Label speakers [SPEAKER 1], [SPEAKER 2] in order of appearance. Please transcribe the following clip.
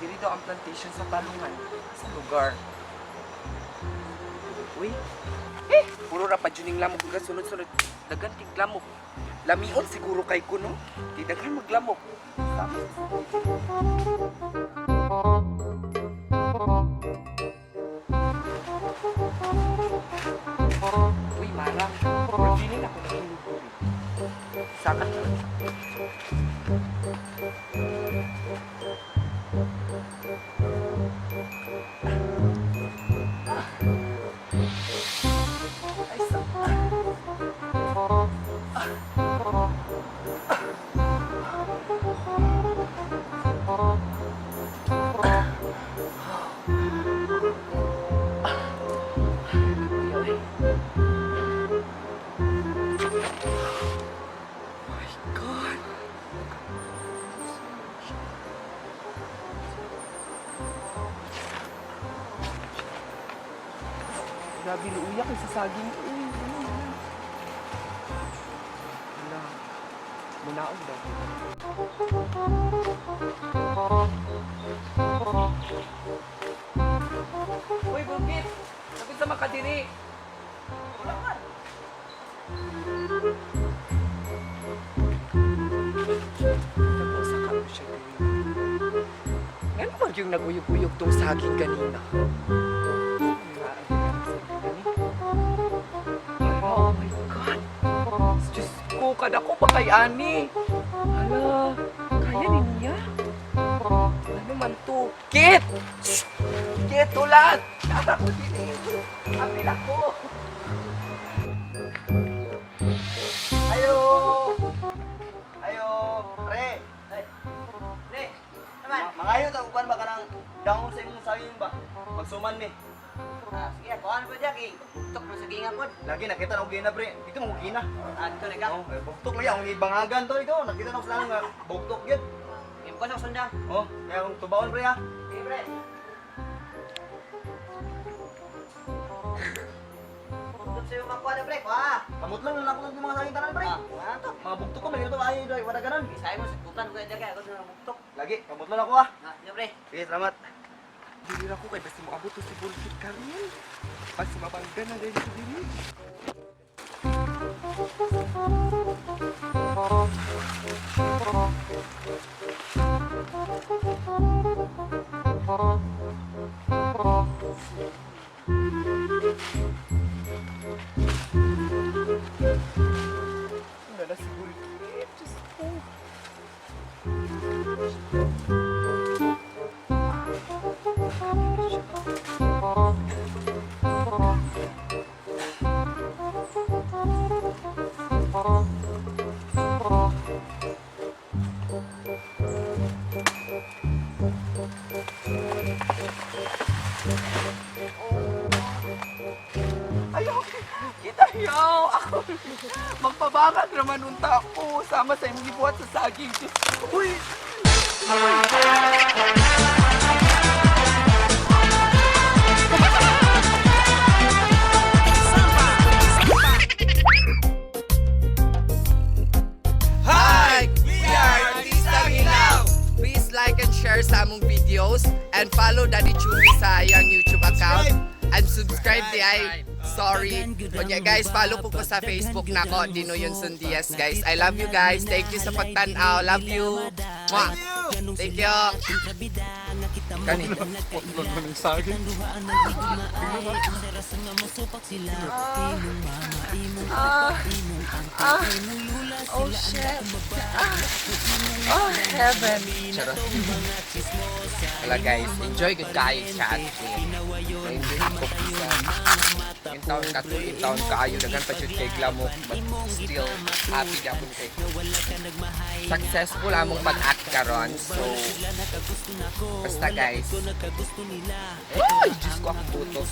[SPEAKER 1] Diri daw ang plantation sa talungan sa lugar. Uy. Eh, puro ra pa jud ning lamok ga sunod-sunod. Daghan kig lamok. Lamion siguro kay kuno. Di daghan maglamok. Sama. Uy, Mara. Pero feeling ako nahilog diri. Sakat na. Ay, sa. My God! Grabe, luuya kay sa saging. Uy, ano yan? Wala. Munaog daw. Uy, Bulkit! Sabi sa makadiri! Wala man! Nag-usa ka mo siya diri. Ngano man yung naguyog-uyog tong saging ganina? Oh my God! Diyos ko, kada ko pa kay Ani. Hala, kaya ni niya? Ano man to? Kit! Shh! Kit, tulad! Nasa ko din eh. Apil ako.
[SPEAKER 2] Ayo! Ayo, pre.
[SPEAKER 3] Ay, pre, naman.
[SPEAKER 2] Mangayo ta uban ba kanang dahon sa imong saging ba? Magsuman mi.
[SPEAKER 3] Ah, sige, kuhaan po diya, kay bugtok mo sa ginga pod.
[SPEAKER 2] Lagi nakita na og gina, pre. Dito mo gina.
[SPEAKER 3] Ah, dito na ka.
[SPEAKER 2] Oh, eh, bugtok lagi akong gibangagan to ikaw. Nakita na ko sa nga bugtok gyud.
[SPEAKER 3] Ngayon ko sa sundang.
[SPEAKER 2] Oh, kaya akong tubaon, pre, ha.
[SPEAKER 3] Sige, pre. Bugtok sa'yo makuha na, pre. Kuha.
[SPEAKER 2] Kamot lang lang ako ng mga saging tanan, pre.
[SPEAKER 3] Ah, kuha na to.
[SPEAKER 2] Mga bugtok ko may to ayo doy, wala ganan.
[SPEAKER 3] Isahin mo, sagutan ko yan diya, kaya ako sa bugtok.
[SPEAKER 2] Lagi, kamot lang ako, ha.
[SPEAKER 3] Ah, sige, pre.
[SPEAKER 2] Sige, salamat.
[SPEAKER 1] Dili ra ko kay basta moabot to si Bulkit karon. Basta mabangga na dahil si diri. Wala na si Bulkit. Diyos ko. Ayaw, kita yaw. Ako, magpabakag naman unta ako. Sama sa imong gibuhat sa saging. Diyos ko. Uy!
[SPEAKER 4] Hi! We are Artista Ilaw! Please like and share sa among videos and follow Daddy Chumi sa iyang YouTube account. And subscribe di ay sorry. Onya guys, follow po ko sa Facebook nako Dino Yunson Diaz guys. I love you guys. Thank you sa pagtan-aw. Love you. Mwah. Thank you. Kani.
[SPEAKER 1] Ah, oh shit. Ah, oh heaven.
[SPEAKER 4] Charot. Wala guys, enjoy good kayo chat. Enjoy ko sa in town ka to, in town kaayo daghan pa jud kay glamok but still happy gyapon kay successful among pag-act karon. So basta guys. Ay, Diyos ko, akong buto.